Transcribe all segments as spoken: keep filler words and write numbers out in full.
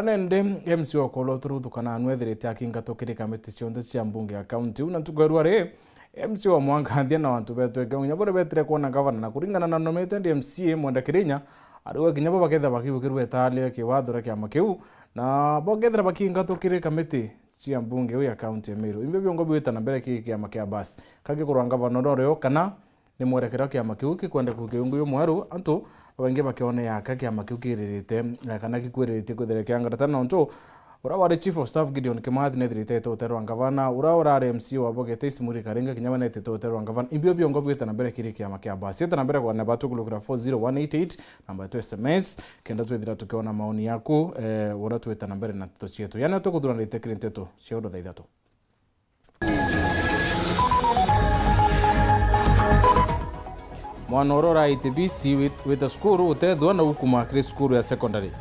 Nende M C A wa Koloturu Thukananu ethirite akingatwo kiri kamiti cionthe cia mbunge ya kaunti iu, na ntuku ya rua ri, M C A wa Mwanganthia na antu betwe kinya bo ni betire kwona ngavana, na kuringana na nomete ndi M C A Mwenda Kirinya, ariuga kinya bo bakethira bakiugirwe itaali ria kiwatho ria kiama kiu, na bakethira bakingatwo kiri kamiti cia mbunge iu ya kaunti ya Meru. Imbio biongo biwita na mbere ki kiama kia Basi. Ka gikurwa ngavana uria urio kana ni mwerekero kiama kiu kikwenda kugia ungu jumweru, antu babaingi bakionea ka kiama kiu kiririte, eh, kana gikwiriritie kwithira kiangaratana, nontu uria wari Chief of Staff Gideon Kimathi nethirite ete uterwa ngavana, uria urari M C A wa Bogete East Murray Karinga kinya we netite uterwa ngavana. Imbio biongo biwita na mbere kiri kiama kia Basi. Ita na mbere kwa namba tukulukira four zero one eight eight, namba yetu S M S, kenda twithira tukiona maoni yaku, eh, uria twita na mbere na nteto cietu. Yani tukuthurana itekiri nteto cia undo thaa ithatu. Mwana uria uraite B C wit-, wita cukuru utethua na ukuma kiri cukuru ya secondary.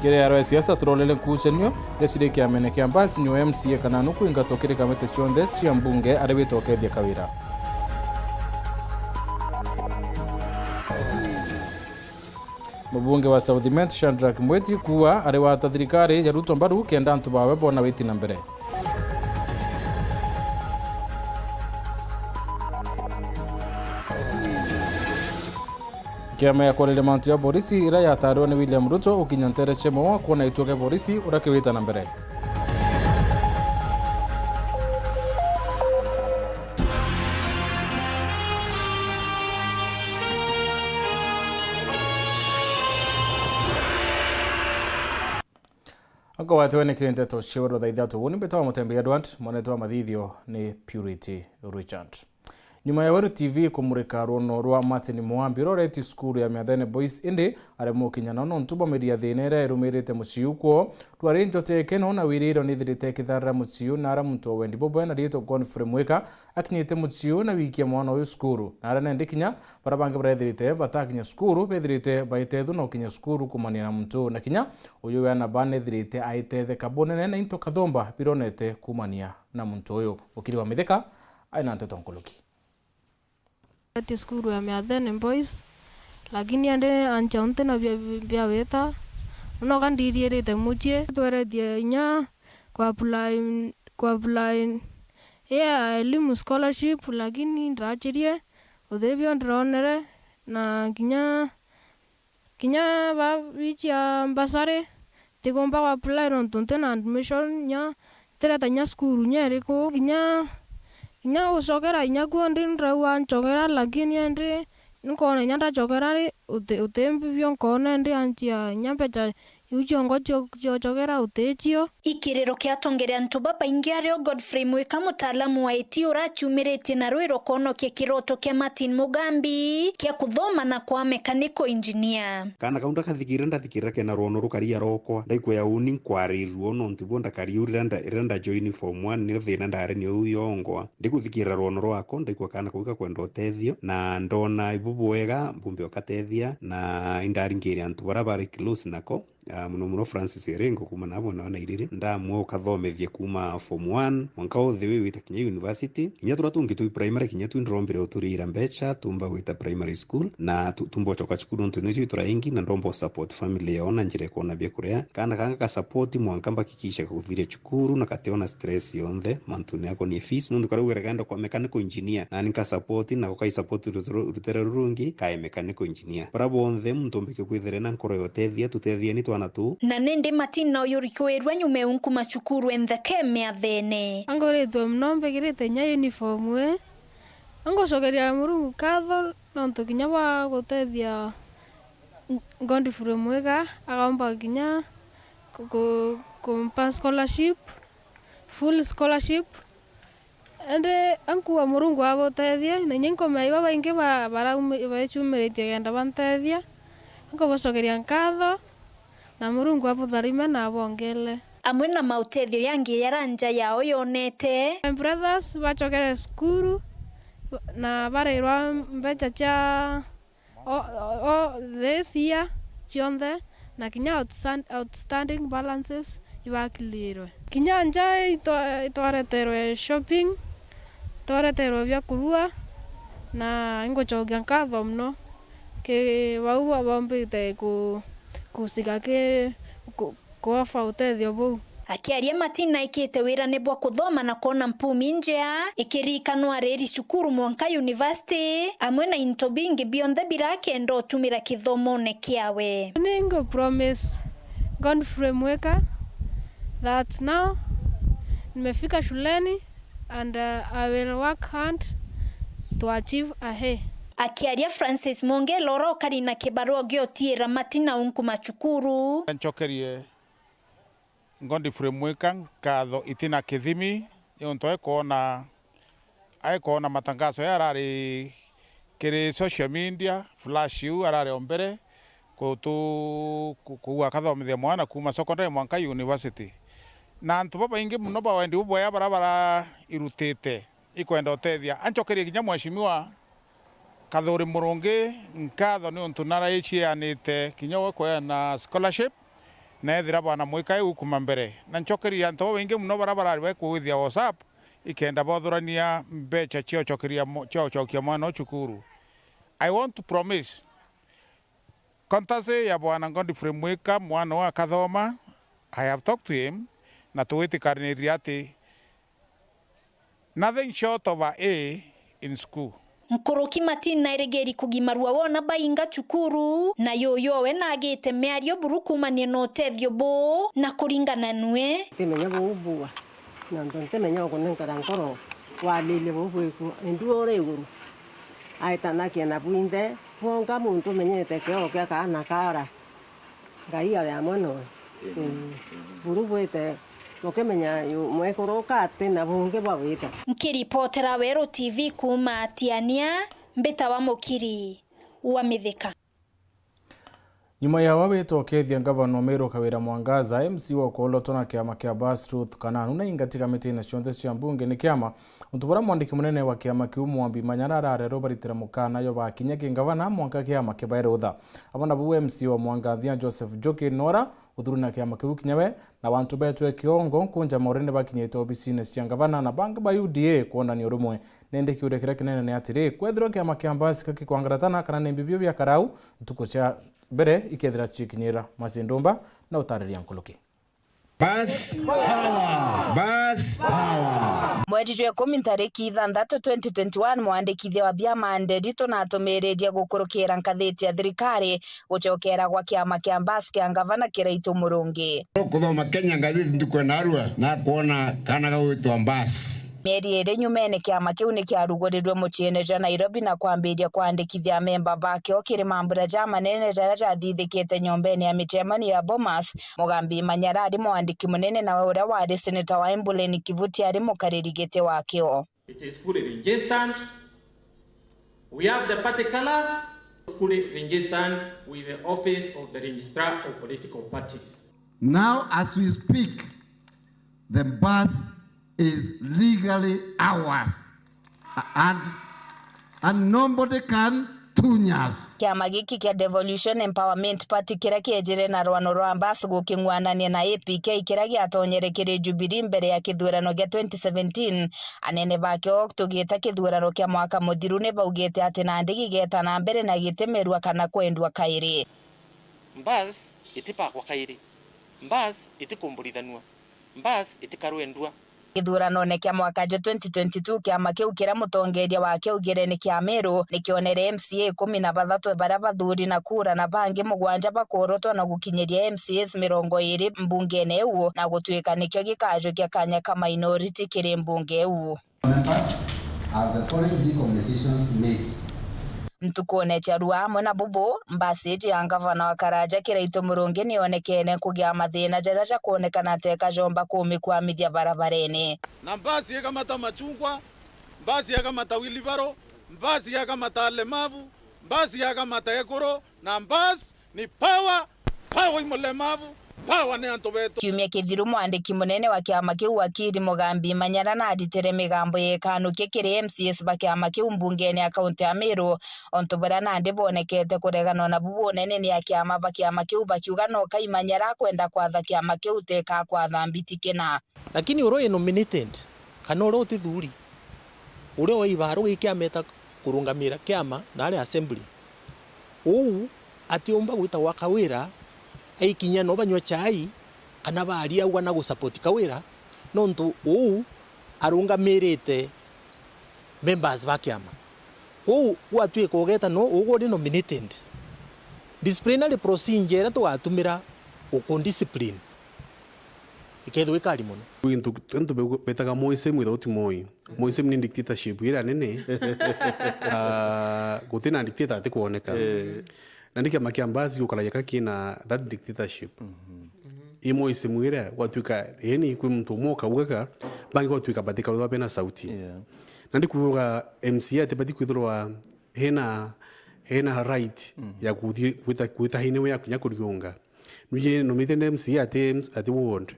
Kiri aro ya siasa turorere nkucanio iria ciri kiamene kia Basi, nyuma ya M C A kana nuku ingatwo kiri kamiti cionthe cia mbunge ari wita ukethia Kawira. Mubunge wa South Imenti Shadrack Mwiti kuuga ari wata thirikari ya Ruto mbaru kenda antu bawe boona witi na mbere. Kiama ya kwareria mantu ya borisi iria yatarirwe ni William Ruto ukinya ntere cia Maua kwona gituo kia borisi uria kiwita na mbere. Akogwatiwe ni kiri nteto cia weru thaa ithatu. Uni mbitawa Mutembi Edward, mwanete wa mathithio ni Purity Richard. Nyuma ya Weru T V kumurika rwono rwa Martin Mwambi uria ureti cukuru ya Miathene Boys, indi aremwe ukinya nao nontu bwa miri ya thina iria irumirite mucii ukwo, rwari njote ikeno na wiriro nithirite ikitharira mucii na ara muntu o wendi bubwe na riitwa Godfrey Mwika akinyite mucii na wikia mwana uyu cukuru. Na ara nendi kinya bara bangi barethirite batakinya cukuru, bethirite baite thu na ukinya cukuru kumania na muntu na kinya uyu wena banethirite aitetheka bunene na into kathomba bironete kumania na muntu uyu. Ukiri wa Mithika aina nteto nkuruki. Ati cukuru ya Miathene Boys, lakini andi ancha unti na bia, bia wita, unoka ndiriirite mucii. Tweretie inya ku apply, ku apply ya elimu scholarship, lakini ndirachirie, uthibio ndironere, na kinya Kinya babichia mbasari, ntigomba ku apply nontu ntina admission, nya ntireta nya cukuru nya iriku. Kinya, kinya gucokera inya kuo ndi ndirauga ncokera, lakini indi nkona inya ndacokera ri, uti, uti mbibio nkona indi anchia inya mbecha iu ciongo cio, ciocokera utichio. Ikiriro kia atongeria antu babaingi ario Godfrey Mwika, mutaalamu wa iti uraciumiritie na rwiro kwonokia kiroto kia Martin Mugambi kia kuthoma na kwa mechanical engineer. Kaana kau ndakathikirira, ndathikirira kena rwono rukari arokwa. Ndaikwa ya uni nkwarirua nontu bo ndakari u riria nda-, riria ndajoin form one, nio thina ndari nio u yongwa. Ndikuthikirira rwono rwako, ndaikwa kaana kau gakwenda utethio, na ndona ibu bwega mbumbe ukatethia, na indaringire antu baria bari close nako. Ah, muno muno Francis Erengo kuuma nabo na Nairiri, ndamwe ukathomethie kuuma form one mwanka uthi wi wita kinya university. Kinya turia tungi twi primary, kinya twi ndirombire uturiira mbecha tumba gwita primary school, na tu-, tumba ucoka cukuru nontu nicio ituraingi, na ndomba usupport family yao na njira ikwona bia kuria. Kaana kanga ka support mwanka mbakikisha kakuthiria cukuru na kationa stress yonthe mantune akonie fees, nontu karaugire kaenda kwa mechanical engineer, nani nka support, nako kai support rutere rurungi kae mechanical engineer. Baria bonthe muntu ombike kwithira na nkoro ya utethia, tutethia ni twana tuu. Na nindi Martin na uyu rikwirua nyuma ya unkuma cukuru entheke Miathene. Anguritwe mono mbikirite inya uniform ii. Angucokeria Murungu nkatho nontu kinya bwa gutethia Godfrey Mwika, akaomba kinya ku-, ku-, kumpa scholarship, full scholarship. Indi ankuga Murungu abutethie, na inya nkomea iba baingi ba-, baraumi-, baicumiritie kenda bantethia. Nkubucokeria nkatho, na Murungu abutharime na abongele. Amwe na mautethio yangi yara nja yao yonete. My brothers bacokere cukuru, na barirwa mbecha cia o, o, o, this year cionthe, na kinya outstand-, outstanding balances ibakilirwe. Kinya nja itwa-, itwareterwe shopping, twareterwe bia kurua, na ingucokia nkatho mono. Ki bau ba-, baumbite ku-, kuhusika ki ku-, kuofa utethio buu. Akiaria, Martin aikite wirane bwa kuthoma na kwona mpumi njea, ikirikanwa areri cukuru mwanka university, amwe na into bingi bionthe bira akenda utumira kithomone kiawe. Ningu promise Godfrey Mwika that now nimefika shuleni and, uh, I will work hard to achieve ahead. Akiaria, Francis Mongela uria ukari na kibarua gia utiira Martin au nkuma cukuru. Ncokerie Godfrey Mwika nkatho itina kithimi, niuntu aikwona, aikwona matangazo ya arari kiri social media, flash iu arari o mbere kutu-, ku-, kuua akathomithia mwana kuuma secondary mwanka university. Na antu babaingi mono ba wendi bubwega bara barairutite ikwenda utethia. Ancokerie kinya mheshimiwa Kathuri Murungi nkatho niuntu naraicianite kinya we kweana scholarship, na ethira bwana Mwika iu kuma mbere. Na ncokerie antu babaingi mono bara barari bakwithia WhatsApp, ikenda bothurania mbecha cia ucokeria mo-, cia ucokia mwana u cukuru. I want to promise, courtesy ya bwana Godfrey Mwika, mwana u akathoma, I have talked to him, na tugwitikaniria ati nothing short of a A in school. Nkuruki Martin nairigiri kugimarua wona bainga cukuru, na yuyu owe nagite miario buru kuumania na utethio buu na kuringana nue. Ntimenya buu bua, nontu ntimenya ukunenkera nkoro walilie buu bwiku, indi uri iguru aitanakia na bwinthe, bwonka muntu umenyete kioo kia kaana kara. Ngai ari amwe noe. Amen. Ii. Buru bwite bukimenya yu mwekuru uka ati na bungi bwa gwita. Nkiripotera Weru T V kuuma Tiania, mbitawa Mukiri wa Mithika. Nyuma ya wawite ukethia ngavana o Meru Kawira Mwangaza, M C wa Kwolotwa na kiama kia Bas Ruth Kananu na ingatika mitine cionthe cia mbunge ni kiama untu buria mwandiki munene wa kiama kiu Mwambi Manyara ararerwo baritira mukana yo bakinya ki ngavana mwanka kiama kibae rutha. Amwe na bau M C wa Mwangathia Joseph Njuki nora uthuri na kiama kiu kinya we na wantu betwe kiongo nkunja maurene bakinyite obisine cia ngavana na bangi ba U D A kwonania urumwe. Nindi kiuria kiria kinene ni atiri, kwethirwa kiama kia Mbas gikikwangaratana kana ni mbibio bia karau, ntuku cia mbere ikethira cikinyira. Masi Ndumba na utariria nkuruki. Bas power! Bas power! Mweri jwa ikumi ntariki ithanthatu twenty twenty-one, mwandikithia wa biama Nderitu natumiririe gukurukira nkathiti ya thirikari gucokera gwa kiama kia Mbas kia ngavana Kiraitu Murungi. Ukuthoma Kenya ngathiti ntuku ya narua, nakwona kana gagwitwa Mbas. Mieri iri nyumene, kiama kiu ni kiarugurirwe muciine jwa Nairobi na kwambiria kwandikithia amemba bakio kiri mambura jamanene jaria jathithikite nyombene ya micemanio ya Bomas. Mugambi Manyara ari mwandiki munene, nawe uria wari seneta wa Embu Leni Kivuti ari mukariri giti wakio. It is fully registered. We have the party colours fully registered with the Office of the Registrar of Political Parties. Now, as we speak, the bus is legally ours, and, and nobody can tuny us. Kiama giki kia Devolution Empowerment Party, kiria kiejire na rwano rwa Mbas guking'wanania na A P K kiria giatonyere kiri Jubilee mbere ya kithurano gia twenty seventeen, anene bakio tugita kithurano kia mwaka muthiru ni baugite ati nandi gigeta na mbere na gitimirua kana kwendua kairi. Mbas itipakwa kairi. Mbas itikumburithanua. Mbas itikarwendua. Githuranone kia mwaka jwa twenty twenty-two, kiama kiu kiria mutongeria wakio augire ni kia Meru, ni kionere M C A ikumi na bathatu baria bathuri na kura, na bangi mugwanja bakorotwa na gukinyiria M C As mirongo iiri mbungene iu, na gutuika nikio gikajukia kanya ka minority kiri mbunge iu. Members have the following three communications to make. Ntukune cia rua amwe na bubu, mbasi iji ya ngavana wa Karaja Kiraitu Murungi niyonekene kugia mathina jaria jakwonekana ta ikajomba kumikwamithia barabarene. Na mbasi ikamata machungwa, mbasi ikamata wheelbarrow, mbasi ikamata alemavu, mbasi ikamata ekuru, na mbasi ni power, power i mulemavu, power ni antu betu. Kiumia kithiru, mwandiki munene wa kiama kiu, wakiri Mugambi Manyara, naritire migambo ya ikanukia kiri M C As ba kiama kiu mbungene ya kaunti ya Meru, ontu buria nandi bonekete kureganwa nabu bunenene ya kiama ba kiama kiu, bakiuga no Kai Manyara akwenda kwatha kiama kiu, teka kwatha mbiti kina. Lakini uria wi nominated, kana uria utithuri, uria wi ibarua gikiameta kurungamira kiama naari assembly, Uu atiumba gwita gwa Kawira aikinya no banyua chai kana baaria auga na gusupport Kawira, nontu uu arungamirite members ba kiama. Kwou gwatuika ugeta no ugwe uri nominated, disciplinary procedure iria tugatumira gukudiscipline ikethirwa ikari mono. Kwi gintu, antu be-, betaga moism without moi. Moism ni dictatorship iria nene. Ah, guti na dictator atikwoneka. Eh. Na ni kiama kia Mbasi gukaragia ka kina that dictatorship. I moism iria gwatuika, yani, kwi muntu umwe ukaugaga, bangi gwatuika batikauga bena sauti. Yeah. Na ndi kuuga M C A atibati kwithirwa hena, hena right ya kuthi-, gwita, gwita hinewe ya kinya kuriunga. Nuje nominated M C A ati, ati ward.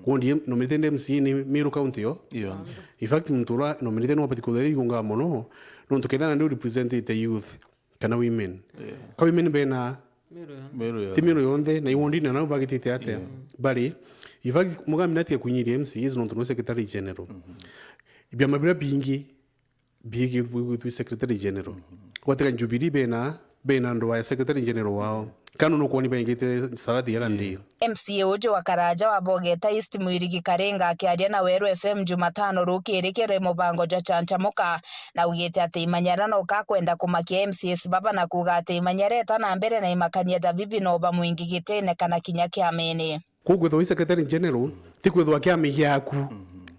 Ward ye nominated M C A ni Meru County yo. Yeah. In fact, muntu ura nominated no abati kuthithia igunga mono, nontu kethira nandi representite youth kana women. Yeah. Ka women bena Meru yonthe. Ti Meru yonthe, na iwondini nao bagitite atia? Yeah. Bari, in fact, Mugambi natige kunyiria M C As nontu no secretary general. Biama biria bingi bigi-, bigwitwi secretary general. Gwatiga Jubilee bena, bena andu ba secretary general wao. Kanu nukwoni baingite Sarah the other day. M C A uju wa Karaja wa Bogeta East Mwirigi Karenga akiaria na Weru F M Jumatano rukiri kiri mubango jwa Chanchamuka, na augite ati Imanyara no kakwenda kumakia M C As baba na kuuga ati Imanyara eta na mbere na imakania ja bibi no bamwingi gitine kana kinya kiamene. Kwou kwithwa wi secretary general, ti kwithwa kiama giaku.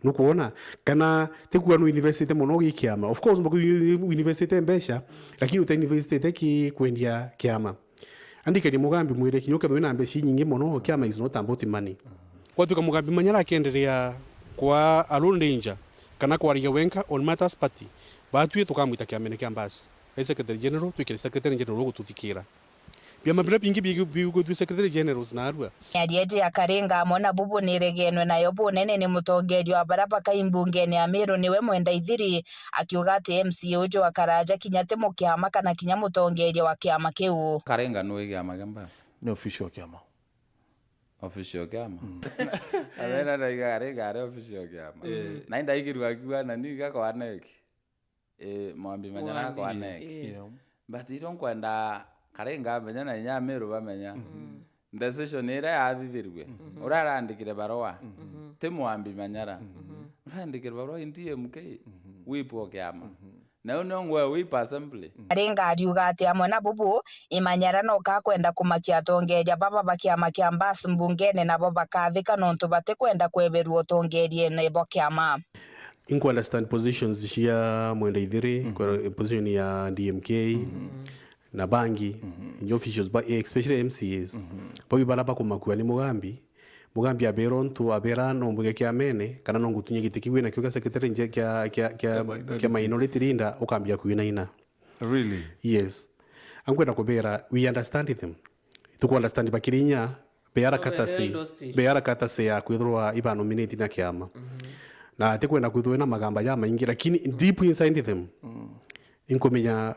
Nukwona? Kana ti kuuga nu investite mono gi kiama. Of course, mbaku investite mbeca, lakini uta investite ki kwendia kiama. Andikeni Mugambi mwire kinya ukethwa wina mbeca inyingi mono, kiama is not about money. Gwatuika Mugambi Manyara akienderea kwa a lone ranger, kana kwarigia wenka on matters party, batwi tukamwita kiamene kia Mbasi. Ai secretary general, twikire secretary general ugututhikira. Biama biria bingi bi-, bigwitwi secretary generals narua. Miario iji ya Karenga amwe na bubu niregenwe nayo bunene ni mutongeria wa baria bakai mbungene ya Meru niwe Mwenda Ithiri, akiuga ati M C A uju wa Karaja kinya ti mukiama kana kinya mutongeria wa kiama kiu. Karenga nui kiama kia Mbasi? Ni official kiama. Official kiama? Mm. Abera ndaiga Karenga ari official kiama. Eh. Na indaigirwa akiuga na niu igakwa neki. Eh, Mwambi Manyara Mwambi, akwa neki. Yes. Yeah. But irio nkwenda Karenga amenya na inya Meru bamenya. Mm. Decision iria yathithirue. Mm-hmm. Uria arandikire barua. Mm-hmm. Ti Mwambi Manyara. Mm-hmm. Urandikire barua in D M K. Mm-hmm. Whip o kiama. Mm-hmm. Na u nio ngwe whip assembly. Karenga ariuga ati amwe na bubu, Imanyara no kakwenda kumakia atongeria baba ba kiama kia Mbasi mbungene nabo bakathika nontu batikwenda kweberua utongeriene bwa kiama. Inkwenda stand positions cia Mwenda Ithiri, mhm, kwa position ya D M K, mhm, na bangi, mhm, nyo officials ba, especially M C As. Mhm. Bau bara bakumakua ni Mugambi. Mugambi abera untu, abera no mbuge kiamene, kana no ngutunye giti kiu nakio kia secretary nje kia, kia, kia, kia minority leader, ukambia kuinaina. Really? Yes. Ankwenda kubera, we understand them. Tuku understand bakiri inya, be are courtesy, be are courtesy ya kwithirwa iba nominate na kiama. Mhm. Na atikwenda kwithirwa na magamba ja maingi, lakini deep inside them, mm, inkumenya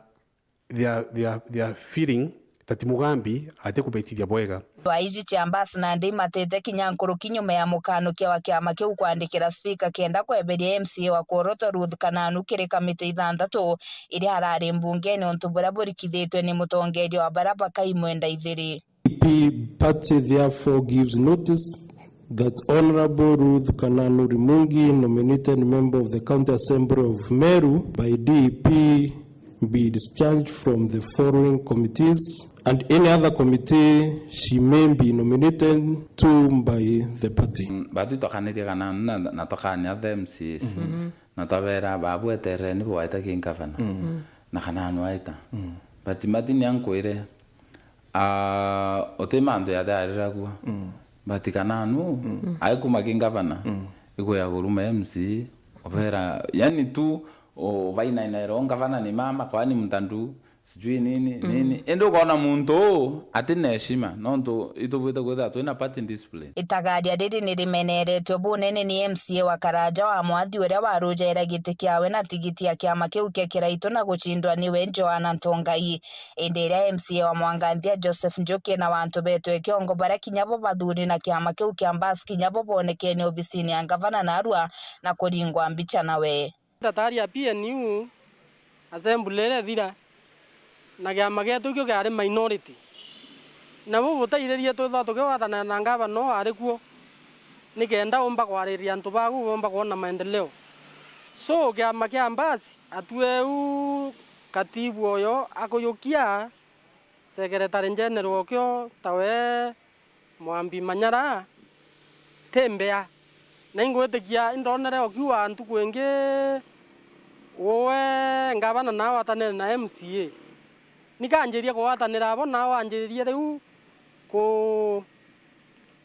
they are, they are, they are feeling that Mugambi atikubetithia bwega. Ndwaa iji cia Mbasi nandi imatite kinya nkuruki nyuma ya mukanukia wa kiama kiu kwandikira spika kenda kweberia M C A wa Kuoroto Ruth Kananu kiri kamiti ithanthatu iria arari mbungene untu buria burikithitwe ni mutongeria wa baria bakai Mwenda Ithiri. P P party therefore gives notice that Honourable Ruth Kananu Rimungi, nominated member of the County Assembly of Meru by D P, be discharged from the following committees and any other committee she may be nominated to by the party. Mm, batu twakanirie Kananu na, na twakania the M C As. Mhm. Na twabera, "Babu eterereni bwaita ki ngavana." Mm. Na Kananu aita. Mm. But Martin ankwire, ah, uti mantu yathe ariragua. Mm. But Kananu, mm, aikuma ki ngavana, mm, igwe ya guruma M C, ubera, yani tu, ubainainaira o ngavana ni mama, kwani mtandu, sijui nini, mm, nini. Indi ukona muntu uu ati na heshima, nontu itubwite kwithirwa twina party discipline. Itagaria riri ni rimeneretwe bunene ni M C A wa Karanja wa Mwathi, uria warujaira giti kiawe na tigiti ya kiama kiu kia Kiraitu na gucindwa niwe Joanna Ntongai. Indi iria M C A wa Mwanganthia Joseph Njuki na wantu betwe kiongo baria kinya bo bathuri na kiama kiu kia Mbas kinya bo bonekene obisini ya ngavana narua na kuringwa mbicha nawe. Ndatari ya P N U, assembly iria ithira, Na kiama gietu ikio kiari minority. Na bu butaithirie twithwa tukigwatanira na ngavana uu ari kuo, nikenda umba kwariria antu baku bomba kwona maendeleo. So, kiama kia Mbasi, atue u katibu uyo akujukia, secretary general okio tawe Mwambi Manyara, ti mbea. Na ingwitikia indonere ukiuga ntuku ingi uwe ngavana na awatanire na M C A. Ni kanjirie kuwatanira abo na wanjiririe riu ku-,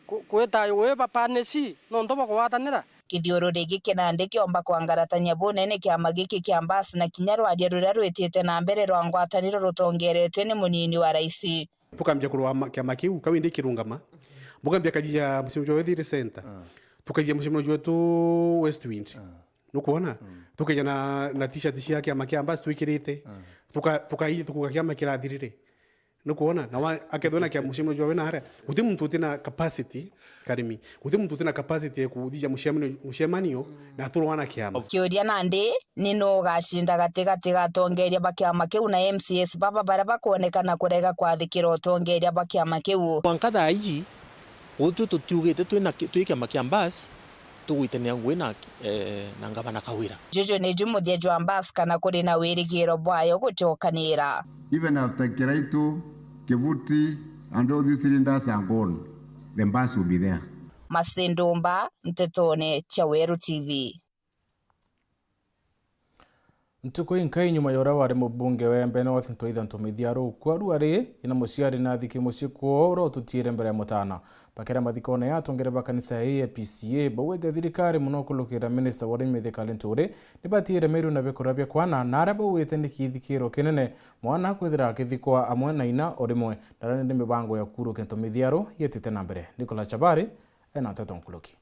ku-, kwita wiba panishi nontu bwa kuwatanira. Kithiururi giki nandi kiomba kwangaratania bunene kiama giki kia Mbasi na kinya rwaria ruria rwitite na mbere rwa ngwataniro rutongeretwe ni munini wa raisi. Tukambia kurwa ma-, kiama kiu, kau indi kirungama, bukambia kajia mucemanio jwa Wethire Center, tukajia mucemanio jwetu Westwind. Nukwona? Tukaija na, na t-shirt cia kiama kia Mbasi twikirite. Tuka-, tukai-, tukuga kiama kirathirire. Nukwona? Na wa-, akethwa na kia mucemanio jwa we na aria. Guti muntu utina capacity, Karimi. Guti muntu utina capacity ya kuthithia mucemanio, mucemanio na aturwana kiama. Kiuria nandi, ni nuu ugacinda gatigati ga atongeria ba kiama kiu na M C As baba baria bakwonekana kurega kwathikira utongeria bwa kiama kiu? Mwanka thaa iji, gutwi tutiugite twina ki-, twi kiama kia Mbasi, tugwitanira ngugi na, eh, na ngavana Kawira. Juju niju muthia jwa Mbasi kana kuri na wirigiro bwayo gucokanira? Even after Kiraitu, Kivuti, and all these three leaders are gone, the Mbasi will be there. Masindumba, Ntetone cia Weru T V. Ntuku inkai nyuma ya uria wari mubunge wa Embe North Ntwaitha Ntomithiaru gukua, ruari ina muciari na athiki mucii kwoo uria ututiire mbere ya mutana. Bakiaria mathikone ya atongeria ba kanisa ya A A P C A, baugite thirikari mono kurukira minista wa urimi Mithika Linturi nibatiire miru na bikuria bia kwana, na aria baugite ni kithikiro kinene mwana kwithira akithikwa amwe na ina o rimwe, na aria ni mibango ya kurukia Ntomithiaru yitite na mbere. Nicholas Chabari ena nteto nkuruki.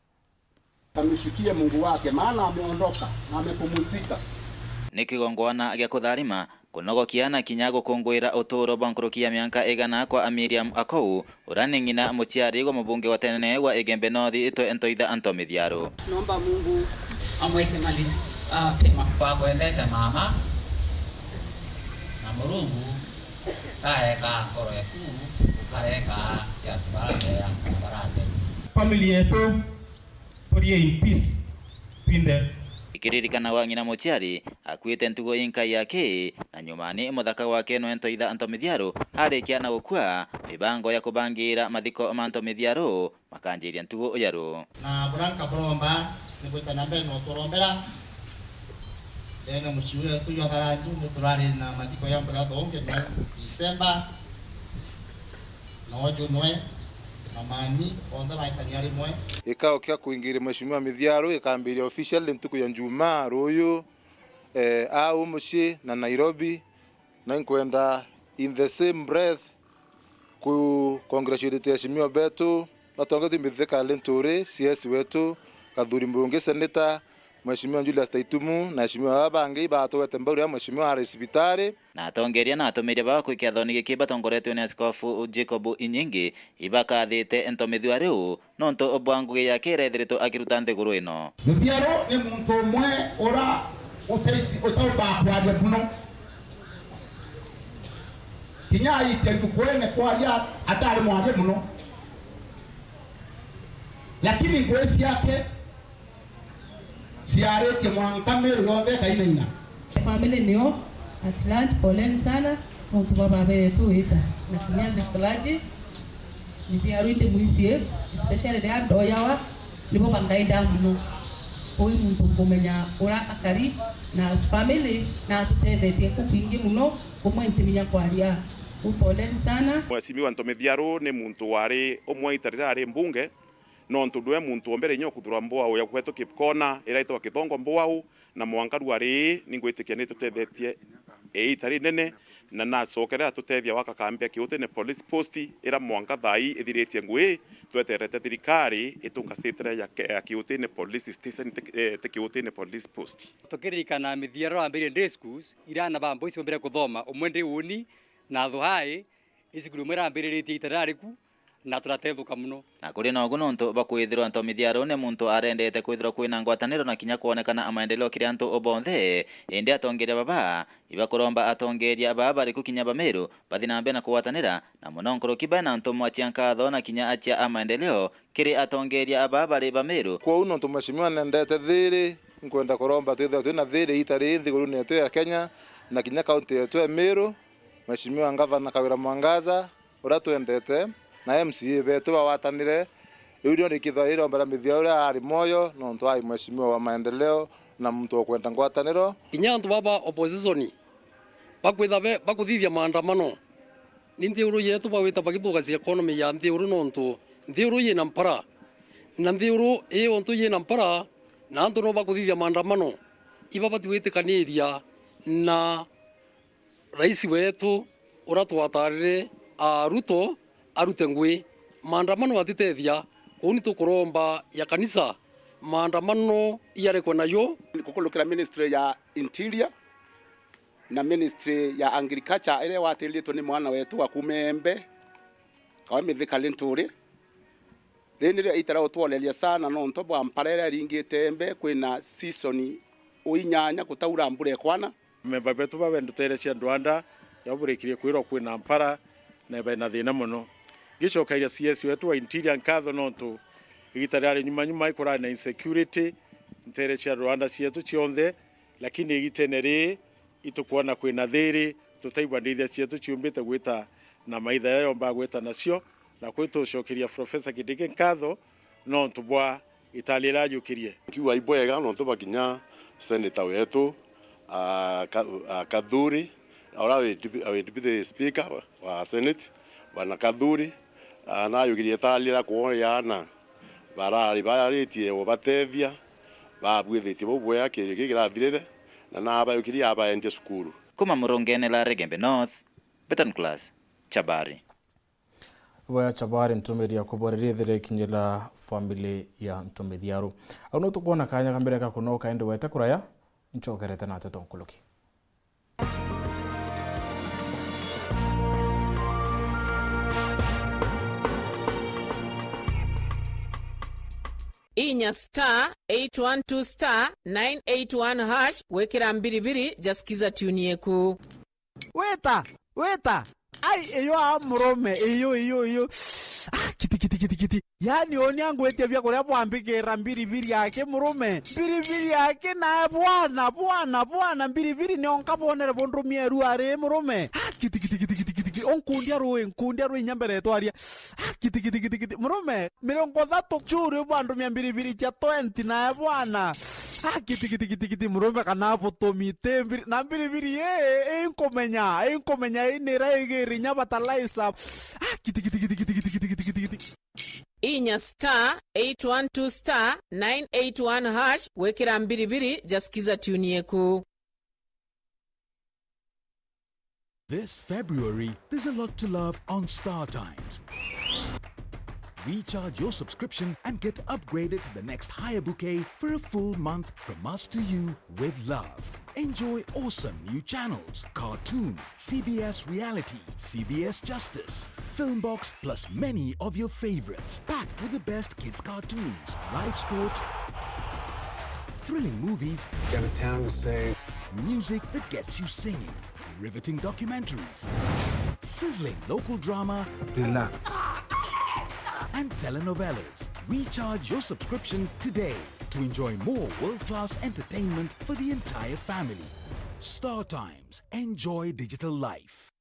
Amsikie Mungu wake, maana ameondoka na amepumzika. Ni kigongwana gia kutharima, kunogokia na kinya gukunguira uturo bwa nkuruki ya mianka igana kwa Miriam Akou, uria ni ng'ina muciari gwa mubunge wa tene wa Igembe North, Itwe Ntoitha Anto Mithiaru. Tunaomba Mungu amweke mali, ah, pema. Kwa kwendete mama na Murungu, kaeka nkoro yaku, kareka cia barate ya barate. Family yetu turie in peace, twinde. Ikiririkanagwa ng'ina muciari akuite ntugo inkai yake, na nyumani muthaka gwake nwe Ntoitha Anto Mithiaru arikia na gukua, mibango ya kubangira mathiko ma Anto Mithiaru makanjiria ntugo ujaru. Na buria nkaburomba ni gwita na mbere na uturombera. Ndene mucii wetu jwa Tharanju ni turari na mathiko ya mbura thonge no December. Nooju nwe na mami, onthe baikania rimwe. Gikao kia kuingiria Mheshimiwa Mithiaru gikambiria officially ntuku ya Njumaa ruuyu, eh, au mucii na Nairobi. Na inkwenda in the same breath ku congratulate Mheshimiwa betu, batongetwe Mithika Linturi, C S wetu, Gathuri Murungi, Senator, Mheshimiwa Julius Taitumu, na Mheshimiwa baba bangi ibatugwete mbau ria Mheshimiwa ari cibitari. Na atongeria na atumiria baba kwi kiathoni giki batongoretwe ni Askofu Jacob Inyingi, ibakathite Ntomithiaru nontu bwa ngugi yake iria ethiritwe akiruta nthiguru ino. Mithiaru ni muntu umwe ura utaici-, utaumbaga kwaria muno. Kinya aitia ndukuene kwaria atari mwaria muno. Lakini ngugi ciake ciaritie mwanka Meru yonthe ikainaina. Family nio at large, poleni sana nontu bwa baba yetu wita na kinya the clergy. Mithiaru indi mwisi, especially riria ndoyawa, nibo bangaindaa muno. Ui muntu nkumenya uria akari na as family, na atutethetie kukwingi muno, kumwe ntimenya kwaria. U poleni sana. Mheshimiwa Ntomithiaru ni muntu wari umwe ita riria ari mbunge, nontu ndwe muntu wa mbere inya ukuthura mbwau ya kwetu Kipkona, iraitwa Kithongo mbwau, na mwanka ruari ii, ningwitikia nitutethetie iita rinene, na nacokerera tutethia gwaka kambi ya Kiutine Police Post, ira mwanka thaa ii ithiritie ngugi, tweterete thirikari itungasitire ya ke-, ya Kiutine Police Station, ti, eh, ti Kiutine Police Post. Tukiririkana Mithiaru arambirie day schools, ira aana ba boys bambire kuthoma, umwe ndi uni na Thuhai, i cukuru imwe irambiriritie ita rirariku, na turatethuka muno. Na kuri nogu nontu bwa kwithirwa ntomithia Aroni muntu arendete kwithirwa kwina ngwataniro na kinya kwonekana a maendeleo kiri antu bonthe, indi atongeria baba ibakuromba atongeria baa bariku kinya Bamiru bathi na mbere na kugwatanira, na muno nkuruki bena ntumwa cia nkatho na kinya acia a maendeleo kiri atongeria baa bari Bamiru. Kwou nontu mheshimiwa nendete thiri, nkwenda kuromba twithirwe twina thiri ita riri nthigurune yetu ya Kenya na kinya kaunti yetu ya Miru, Mheshimiwa Ngavana Kawira Mwangaza, uria twendete, na M C A betu bawatanire. Riu nio rikithwa rirombera mithia uria ari mwoyo, nontu ari mheshimiwa wa maendeleo na muntu ukwenda ngwataniro. Kinya antu baba opposition bakwitha be-, bakuthithia maandamano, ni nthiguru yetu bagwita bagithugacia economy ya nthiguru, nontu nthiguru yina mpara, na nthiguru ii untu yina mpara, na antu no bakuthithia maandamano, ibabati gwitikaniria na Rais wetu uria twatarire, a, Ruto, arute ngui. Maandamano atitethia, kou ni tukuromba ya kanisa, maandamano ijarekwe nayo. Kukurukira ministry ya interior na ministry ya agriculture iria igwatiriritwe ni mwana wetu wa kuuma Embe, kawa Mithika Linturi. Riri nirio itara utworeria sana nontu bwa mpara iria iringite Embe, kwina season o inyanya gutaura mbura ikwana. Amemba betu babenduterecia ndwanda, yabo burikirie kwirwa kwina mpara na bena thina mono. Ngicokeria C S wetu wa interior nkatho nontu igita riari nyuma nyuma ikurari na insecurity nterecia ndwanda cietu cionthe, lakini igitene riri itukwona kwina thiri, tutaigua ndithia cietu ciumbite gwita na maitha jaria yombaga gwita nacio, na kwi tucokeria Professor Kindiki nkatho nontu bwa itali riria ajukirie. Kiuga ibwega nontu bwa kinya senator wetu, a, Ka-, a, Kathuri, uria wi depu-, wi deputy speaker wa senate, bwana Kathuri, a, najukirie itali riria kwoya ana barari baritie ubatethia, babwithitie bau bwega kiri giki kirathirire, na nabajukirie abaendia cukuru. Kuma Murungene la Regembe North, Beton Class, Chabari. Bwa Chabari ntumithia kuboririe ithire ikinyira family ya ntumithia aru. Au no tukwona kanya ka mbere ga kunoka indi wete kuraya, nchokerete na nteto nkuluki. Inya star eight one two star nine eight one hash gwikira mbiribiri ja Skiza tune yeku. Wita, wita. Ai, iyo a murume, iyo, iyo, iyo. Ah, kiti, kiti, kiti, kiti. Yaani, oni angwitia bia kuria bwambikira mbiribiri yake murume. Mbiribiri yake nae bwana, bwana, bwana, mbiribiri nio nkabonere bundumia eru ari murume. Ah, kiti, kiti, kiti, kiti, kiti, kiti. Onkundia rui, nkundia rui inya mbere twaria. Ah, kiti, kiti, kiti, kiti. Murume, mirongo thatu churi bwandumia mbiribiri cia twenty nae bwana. Ah, kiti, kiti, kiti, kiti, murume kana butumi ti mbiri-, na mbiribiri ii, inkumenya, inkumenya ii nira igiri inya fertilizer. Ah, kiti, kiti, kiti, kiti. Inya star eight one two star nine eight one hash gwikira mbiribiri ja Skiza tune yeku. This February, there's a lot to love on Star Times. Recharge your subscription and get upgraded to the next higher bouquet for a full month from us to you with love. Enjoy awesome new channels, Cartoon, C B S Reality, C B S Justice, Filmbox, plus many of your favorites, packed with the best kids cartoons, live sports, thrilling movies, Got a town to save. Music that gets you singing, riveting documentaries, sizzling local drama, Relax. And telenovelas. Recharge your subscription today to enjoy more world-class entertainment for the entire family. Star Times. Enjoy digital life.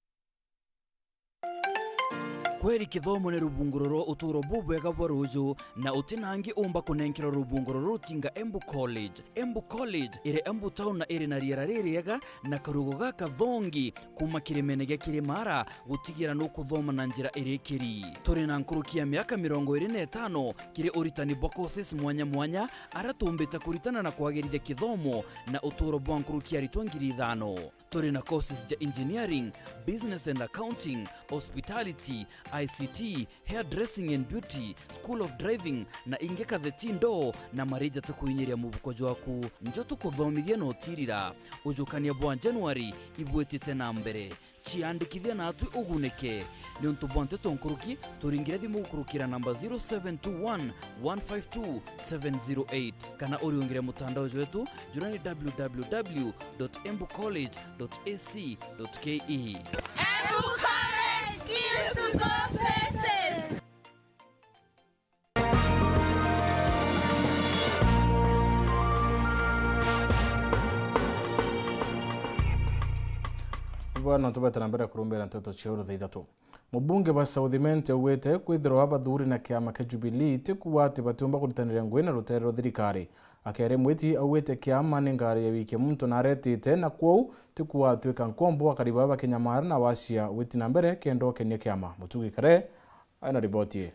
Kweri kithomo ni rubunguro rwa uturo bubwega bwa ruju, na uti na angi umba kunenkerwa rubunguro rurutinga Embu College. Embu College iri Embu town na iri na riera ririega na karugo gakathongi kuma kirimene gia Kirimara gutigira nukuthoma na njira irikiri. Turi na nkuruki ya miaka mirongo iri na itano kiri uritani bwa courses mwanya mwanya ara tumbite kuritana na kwagirithia kithomo na uturo bwa nkuruki ya aritwa ngiri ithano. Turi na courses ja engineering, business and accounting, hospitality, I C T, Hairdressing and Beauty, School of Driving, na ingi katheti ndoo na marija tukuinyiria mubuko jwaku. Njo tukuthomithia na utirira. Ujukania bwa January ibwitite na mbere. Ciandikithia natwi ugunike. Niuntu bwa nteto nkuruki, turingire thimu gukurukira namba zero seven two one, one five two, seven zero eight, kana uriungire mutandao jwetu, jura ni W W W dot embu college dot A C dot K E. Embu College, skills to go places. Bwana, tubete na mbere kurumbira nteto cia uru thaa ithatu. Mubunge wa South Imenti augite kwithirwa bathuuri na kiama kia Jubilee ti kuuga ati batiumba kuritaniria ngugi na rutere rwa thirikari. Akiaria Mwiti augite kiama ni ngari ya wikia muntu na aretite, na kwou ti kuuga atwika nkombo akari baba bakinyamara na wacia witi na mbere kenda ukenia kiama. Mutugi Kare aina riboti ii.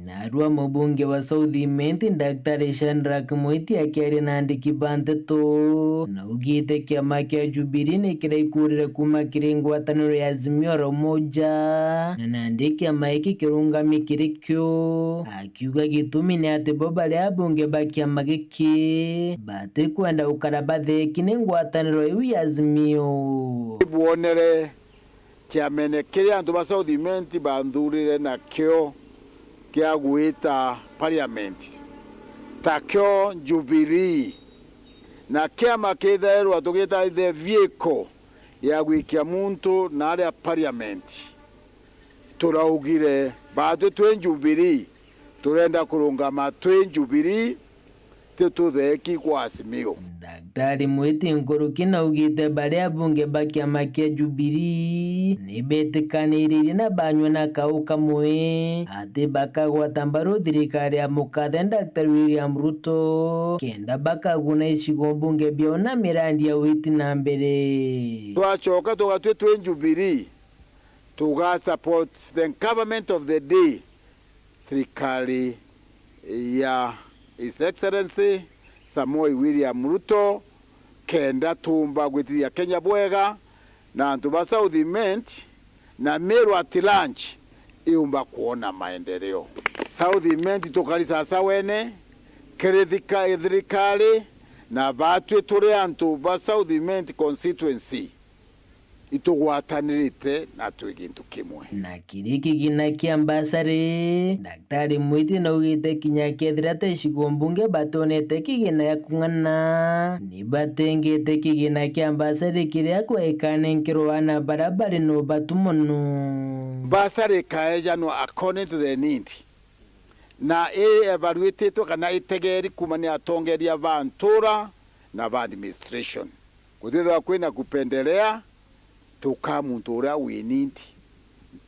Narua mubunge wa South Imenti, Daktari Shadrack Mwiti akiaria na andiki ba nteto, naugite kiama kia Jubilee ni kiraikurire kuuma kiri ngwataniro ya Azimio la Umoja, na nandi kiama giki kirungami kiri kio, akiuga gitumi ni ati bo bari abunge ba kiama giki batikwenda gukara batheki ni ngwataniro iu ya Azimio. Bwonere kiamene kiria antu ba South Imenti banthurire nakio kia gwita parliament, takio Jubilee, na kiama kithairwa tugita the vehicle ya gwikia muntu naria parliament. Turaugire, batwi twi Jubilee, turenda kurungama twi Jubilee, ti tutheki kwa Azimio. Daktari Mwiti nkuruki naugite baria abunge ba kiama kia Jubilee ni betikaniririe na banyua na kau kamwe ati bakagwata mbaru thirikari ya mukathe Daktari William Ruto kenda bakaguna icigo mbunge biao na mirandi ya witi na mbere. Twacoka tugatwi twi Jubilee, tuga support the government of the day, thirikari ya His Excellency Samoei William Ruto, kenda tuumba gwitithia Kenya bwega, na antu ba South Imenti na Meru at large iumba kwona maendeleo. South Imenti tukari sasawene kiri thika-, thirikari, na batwi turi antu ba South Imenti constituency, itugwatanirite na twi gintu kimwe. Na kiri kigina kia mbasari, Daktari Mwiti naugite kinya kethira ta icigo mbunge batonete kigina ya kung'ana, ni batengete kigina kia mbasari kiria kwaikane nkirwa na baria bari na ubatu mono. Mbasari ikaejanwa according to the need, na i evaluatitwe kana itegeri kuuma ni atongeria ba ntura na ba administration. Gutithwa kwina kupendelea, tukaa muntu uria wi need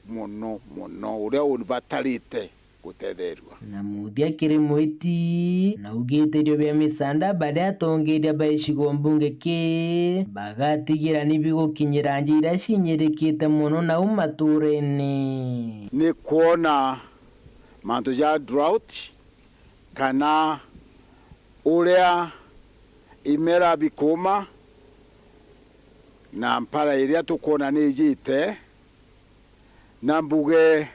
mono mono, uria ubatarite gutetherua. Na muthia kiri Mwiti, naugite irio bia misanda baria atongeria ba icigo mbunge ki bagatigira ni bigukinyira nja iria cinyirikite mono nau maturene. Ni kwona mantu ja drought, kana uria imera bikuuma na mpara iria tukwona ni ijite, na mbuge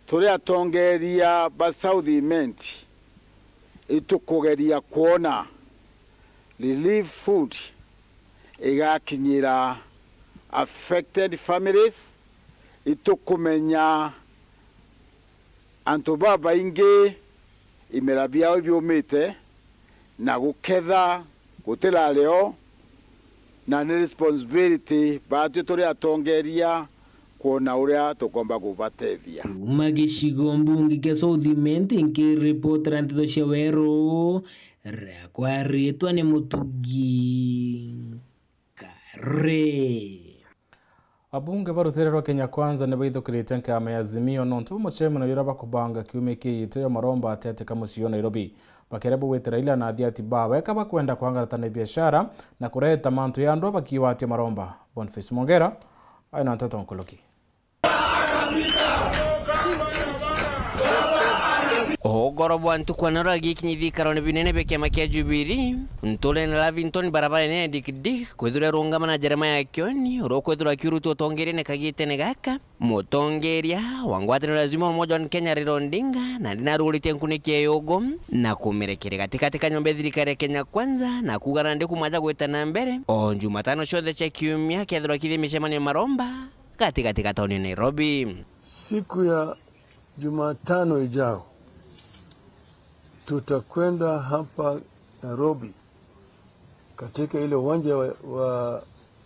turi atongeria ba South Imenti, itukugeria kwona relief food igakinyira affected families, itukumenya antu babaingi imera biao biumite, na guketha gutirario, na ni responsibility batwi turi atongeria kwona uria tukomba kubatethia. Kuuma gicigo mbunge kia South Imenti, nkiripotera nteto cia Weru, riakwa ritwa ni Mutugi Kare. Abunge ba rutere rwa Kenya Kwanza ni baithukirite nkama ya Azimio nontu bwa mucemanio juria bakubanga kiumia kiijite jwa maromba atiatika mucii o Nairobi. Bakeria bugwite Raila na athiati bawe ka bakwenda kwangaratana biashara na kureta mantu ya andu bakiwatia maromba. Boniface Mongera aina nteto nkuruki. Ugoro bwa ntuku ya naro agikinyithia ikarone binene bia kiama kia Jubilee, nturene Lavington, barabara nene Dik Dik, kwithirwa irungama na Jeremiah Kioni, uria ukwithirwa akiurutua utongeeriene kagitene gaka. Mutongeeria wa ngwataniro ya Azimio la Umoja wa Kenya Raila Odinga nandi naruguritie nkuniki ya yugu na kumirekeria gatigati ka nyomba ya thirikari ya Kenya Kwanza, na kuuga nandi kumaja gwita na mbere o Jumatano cionthe cia kiumia kethirwa kithii micemanio ya maromba gatigati ga tauni ya Nairobi. Siku ya Jumatano ijao tutakwenda hapa Nairobi katika ile uwanja wa, wa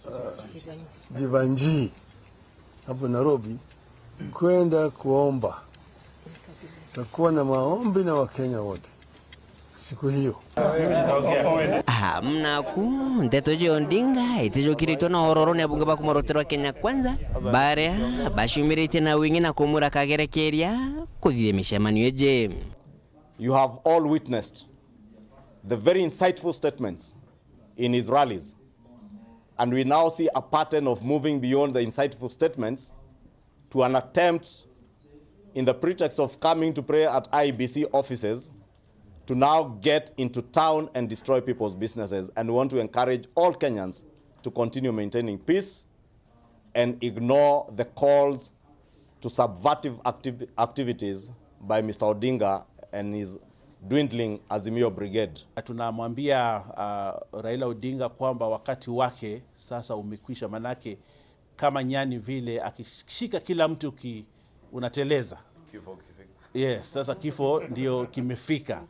uh, Jivanjii hapo Nairobi kwenda kuomba. Tutakuwa na maombi na Wakenya wote siku hiyo. Amnaku, nteto cia Odinga itijukiritwe na ororo ni abunge ba kuma rutere rwa Kenya Kwanza, baria baciumiritie na wingi na kumwira kagerekeria kuthithia micemanio iji. You have all witnessed the very insightful statements in his rallies, and we now see a pattern of moving beyond the insightful statements to an attempt, in the pretext of coming to pray at I E B C offices, to now get into town and destroy people's businesses. And we want to encourage all Kenyans to continue maintaining peace and ignore the calls to subversive activ- activities by Mister Odinga and his dwindling Azimio Brigade. Tunamwambia uh, Raila Odinga kwamba wakati wake sasa umekwisha, manake kama nyani vile akishika kila mtu ki, unateleza. Kifo kifika. Yes, sasa kifo ndio kimefika.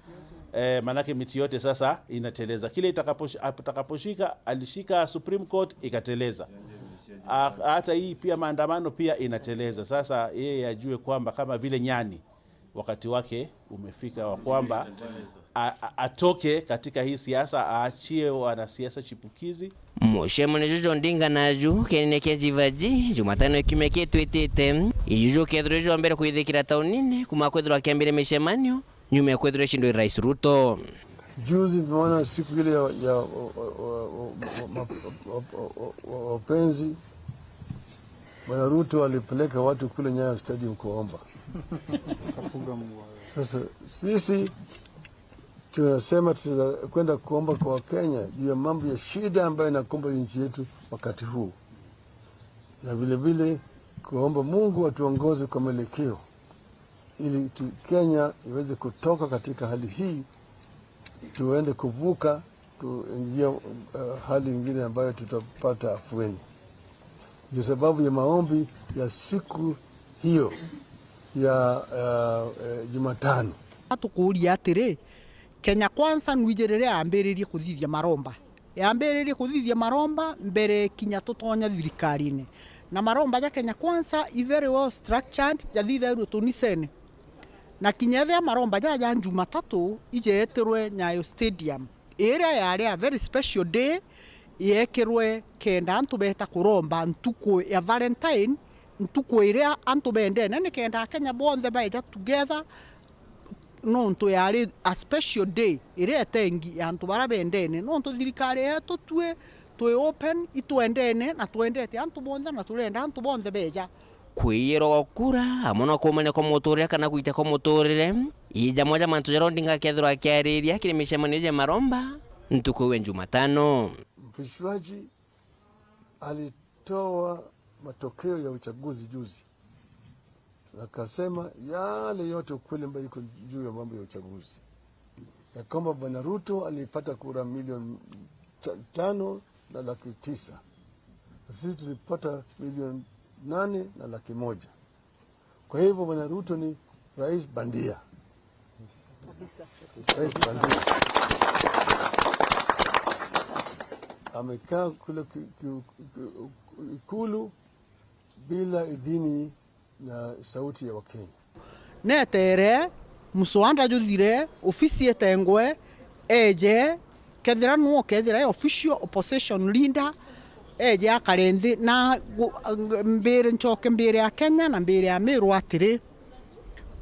Eh, manake miti yote sasa inateleza. Kile itakaposh- atakaposhika, alishika Supreme Court ikateleza. A- hata hii pia maandamano pia inateleza. Sasa yeye ajue kwamba kama vile nyani, wakati wake umefika wa kwamba a- a- atoke katika hii siasa, aachie wanasiasa chipukizi. Mucemanio juju Odinga naju kienene kia Jivanjii Jumatano ya kiumia kitwitite, ijuju kethirwa jwa mbere kwithikira taunine kuma kwithirwa akiambiria micemanio nyuma ya kwithirwa icindwe Rais Ruto. Juzi nimeona siku ile ya, ya, wa- wa- wa- wa- wa- wa- wa- wa- wapenzi, Bwana Ruto alipeleka watu kule Nyayo Stadium kuomba. Sasa sisi tunasema tutakwenda kuomba kwa Wakenya juu ya mambo ya shida ambayo inakumba nchi yetu wakati huu, na vile vile kuomba Mungu atuongoze kwa mwelekeo ili tu, Kenya iweze kutoka katika hali hii, tuende kuvuka, tuingia uh, hali ingine ambayo tutapata afueni. Ndio sababu ya maombi ya siku hiyo ya uh, uh, Jumatano. Tukuuria atiri, Kenya Kwanza nwiji riria yambiririe kuthithia maromba? Yambiririe kuthithia maromba mbere kinya tutonya thirikarine. Na maromba ja Kenya Kwanza i very well structured, jathithairwe tunicene. Na kinya ethira maromba jaja Jumatatu ijeetirwe Nyayo Stadium, iria yari a very special day, yeekirwe kenda antu beeta kuromba ntuku ya Valentine, ntuku iria antu bendene, nikenda Akenya bonthe baeja together, nontu yari a special day iria etengi ya antu baria bendene, nontu thirikari yeetu tui twi open, itwendene na twendete antu bonthe na turenda antu bonthe beeja. Kwiyirwa gwa kura amwe na kuumania kwa muturire kana gwita kwa muturire, ii jamwe ja mantu jaria Odinga akethirwa akiariria kiri micemanio ja maromba ntuku iu ya Jumatano. Mfichuaji alitoa matokeo ya uchaguzi juzi, akasema yale yote ukweli ambayo iko juu ya mambo ya uchaguzi, ya kwamba Bwana Ruto alipata kura milioni ta- tano na laki tisa, na sisi tulipata milioni nane na laki moja. Kwa hivyo Bwana Ruto ni rais bandia. Rais bandia. Amekaa kule ki- ki- ki- ikulu bila idhini na sauti ya Wakenya. Netere muswanda juthire, ofisi itengwe, eje, kethira nuu ukethira e official opposition leader, eje akare nthi na gu- mbire, ncoke mbire ya Kenya na mbire ya Miru atiri,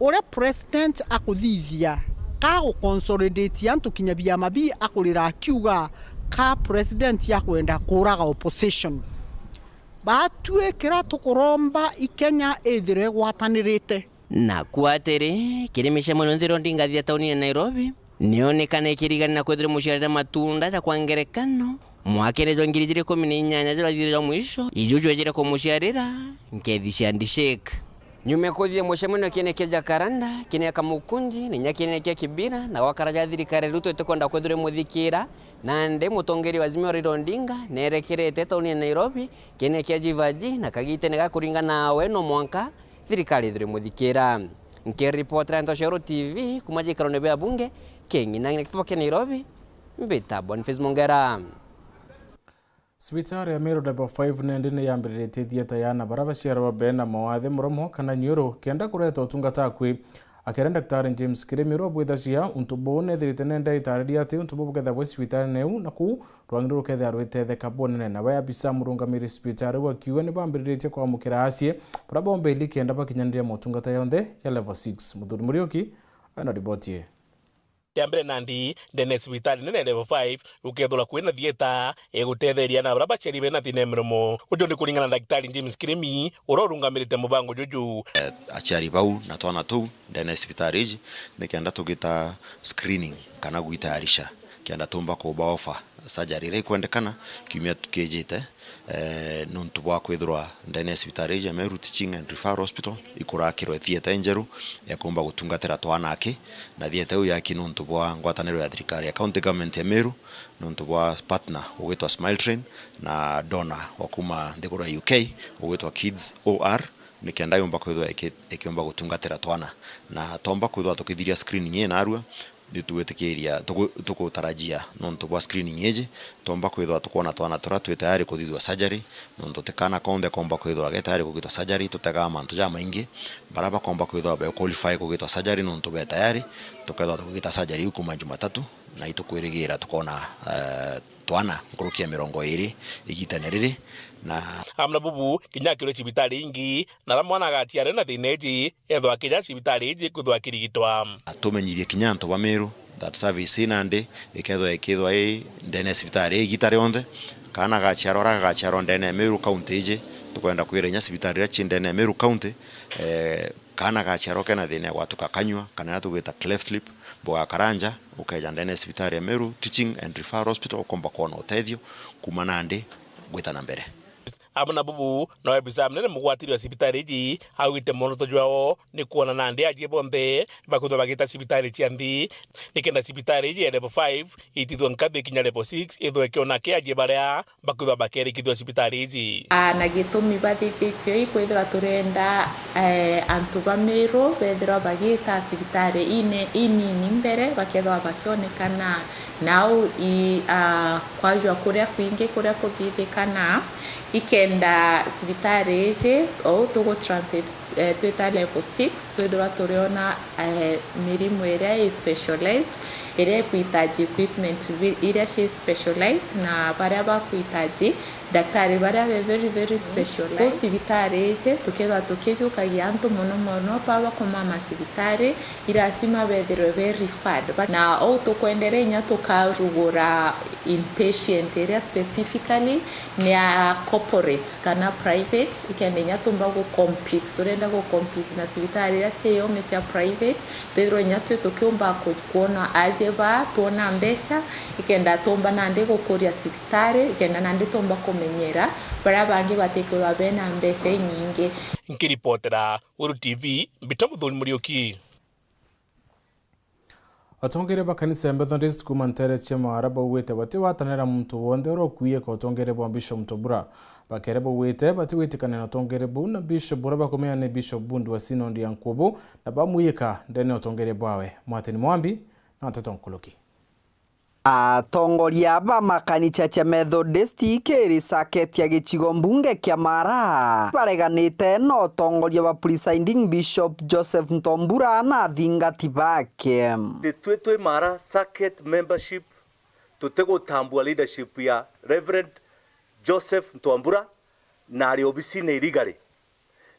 uria president akuthithia ka guconsolidate antu kinya biama bi akurira akiuga ka president akwenda kuraga opposition. Batwi kira tukuromba i Kenya ithire igwatanirite. Na kwatiri, kiri micemanio nthiro ndingathia tauni ya Nairobi, nionekana ikirigania na kwithirwa muciarira matunda ja kwa ngerekano, mwakene jwa ngiri ijiri ikumi na inyanya jurathire jwa mwisho, iju jwejire kumuciarira nkethi cia handshake. Nyuma ya kuthithia mucemanio kiene kia Jacaranda, kiene kia Kamukunji, na inya kiene kia Kibera, na gwakara ja thirikari Ruto itikwenda kwithirwa imuthikira, nandi mutongeria wa Azimio Raila Odinga nerekerete tauni ya Nairobi, kiene kia Jivaji, na kagitene ga kuringana nawe no mwanka thirikari ithirwe imuthikira. Nkiripotera Ntoshero T V kuma gikarone bia bunge, King'ina na kituba kia Nairobi, mbita Boniface Mongera. Cibitari ya Meru Level five nendi ni yambiriritie thieta ya ana bara baciarwa bena mawathe muromo kana nyuru kenda kureta utungata akui. Akere Daktari James Kirimi uria ubwithagia untu buu nethirite nenda itariria ati untu buu bukethagwa cibitari neu na kuu rwang'i ruu rukethira rwitetheka bunene. Nawe abisa murungamiri cibitari uu akiuga ni bambiriritie kwamukira acie bara bombeli kenda bakinyaniria motungata yonthe ya Level six. Muthuri Muriuki ena riboti ii. Ria mbere nandi, ndene ya cibitari nene ya Level five, gukethirwa kwina thieta igutetheria na bara baciari bena thina ya miromo. Uju ni kuringana na Daktari James Kirimi, uria urungamirite mubango juju. Eh, aciari bau na twana tuu ndene ya cibitari iji, ni kenda tugita screening kana gwitayarisha, kenda tumba kuba offer surgery iria ikwendekana kiumia kijite. Eh, nontu bwa kwithirwa ndene ya cibitari iji ya Meru Teaching and Referral Hospital ikurakirwe theatre injeru ya kumba gutungatira twana aki, na theatre iu yaki nontu bwa ngwataniro ya thirikari ya County Government ya Meru, nontu bwa partner ugwitwa Smile Train na donor wa kuma nthiguru ya U K ugwitwa Kids O R, ni kenda yumba kwithirwa iki-, ikiumba gutungatira twana. Na tomba kwithirwa tukithiria screening ii narua, ni tugwitikiria, tugu-, tugutarajia nontu bwa screening iji, tomba kwithirwa tukwona twana turia twi tayari kuthithua surgery, nontu ti kana konthe komba kwithirwa ge tayari kugitwa surgery, tutegaa mantu jamaingi, bara bakomba kwithirwa be qualify kugitwa surgery nontu be tayari, tukethirwa tukigita surgery iu kuma Jumatatu, na itukwirigira tukona, eh, twana nkuruki ya mirongo iiri igitene riri, na amwe na bubu kinya akirwe cibitari ingi, na aria mwana agaciarwe na thina iji, ethwa akija cibitari iji kwithwa akirigitwa. Tumenyithie kinya antu ba Meru that service ii nandi ikethwa ikithwa ii ndene ya cibitari ii igita rionthe. Kana agaciarwa aria agaciarwa ndene ya Meru County iji, tukwenda kwira inya cibitari iria ci ndene ya Meru County, eh, Kaana gaciarwa kena thina ya gwatuka kanyua, kana iria tugwita cleft lip, bugakara nja, ukeja ndene ya cibitari ya Meru Teaching and Referral Hospital, ukomba kwona utethio kuma nandi gwita na mbere. Amwe na bubu, nawe abisa munene mugwatiri wa cibitari iji augite mworoto jwao ni kwona nandi ajie bonthe bakwithwa bagita cibitari cia nthi, nikenda cibitari iji ya level five itithwe nkathi kinya level six ithwe ikiona ki ajie baria bakwithwa bakerikithua cibitari iji. Ah, na gitumi bathithitio ii kwithirwa turenda, eh, antu ba Meru bethirwa bagita cibitari ine-, inini mbere, bakethirwa bakionekana nau i, ah, kwajua kuria kwingi kuria kuthithikana, ikenda cibitari iji, ou tugu transit, eh, twita level six, twithirwa turiona, eh, mirimo iria i specialized, iria ikuhitaji equipment vi-, iria ci specialized, na baria bakuhitaji daktari baria be very, very specialized. Kuu cibitari iji, tukethirwa tukijukagia antu mono mono, baba kumama cibitari, i lazima bethirwe be referred. Ba-, na ou tukwenderea inya tukarugura inpatient iria specifically ni ya corporate kana private, ikenda inya tumba gu compete, turenda gu compete na cibitari iria cieyome cia private, twithirwe inya twi tukiumba ku-, kwona aje ba, twona mbeca, ikenda tumba nandi gukuria cibitari, ikenda nandi tumba kumenyera baria bangi batikwithwa bena mbeca inyingi. Nkiripotera Weru T V, Mbita Muthuri Muriuki. Atongeria ba kanisa ya Methodist kuuma nteere cia Maara baugite batigwatanira muntu wonthe uria ukuiyika utongeria bwa Bishop Ntobura. Bakere baugite batigwitikania na utongeria buu na Bishop uria bakumenya ni Bishop Bundi wa Synod ya Nkubu na bamwiyika ndene ya utongeria bwawe. Martin Mwambi na nteto nkuruki. Atongoria ba makanisa cia Methodist kiri saket ya gicigo mbunge kia Maara bareganite na utongoria bwa Presiding Bishop Joseph Ntombura na athingati bake. Ti twi twi Maara saket membership tutigutambua leadership ya Reverend Joseph Ntwambura na ari obisine irigari.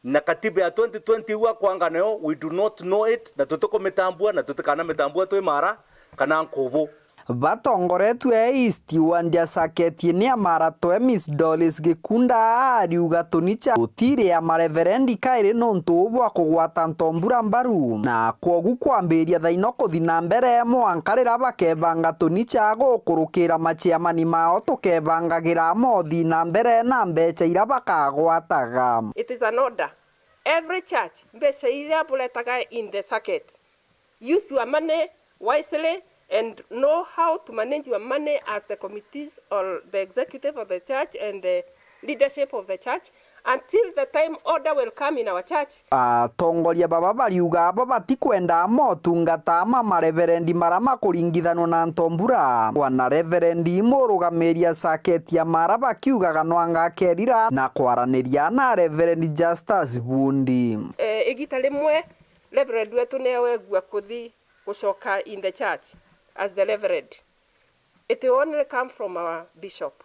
Na katiba ya twenty twenty iu akwanga nayo, we do not know it, na tutikumitambua, na tutikanamitambua twi Maara kana Nkubu. Batongoretue East Wandia Saketie ni Amara Toe Miss Doris Gikunda ariuga tunicha gutiri ya mareverendi kairi nontu bwa kugwata ntombura mbaru, na kwogu kwambiria thaino kuthi na mbere mwanka riria bakebanga tunicha gukurukira machiamani mao tukebangagira mothi na mbere na mbecha iria bakagwataga. It is an order. Every church, mbeca iria buretaga in the circuit, use your money wisely and know how to manage your money as the committees or the executive of the church and the leadership of the church until the time order will come in our church. Atongoria baba bariuga abo batikwenda motungata ma mareverendi mara makuringithanwa na ntombura. Bwana Reverendi murugamiria Saketia Mara bakiugaga nwanga akerira na kwaraniria na Reverendi Justus Bundi. Eh, igita rimwe Reverend wetu ni awegua kuthi gucoka in the church as the Reverend. It only come from our bishop.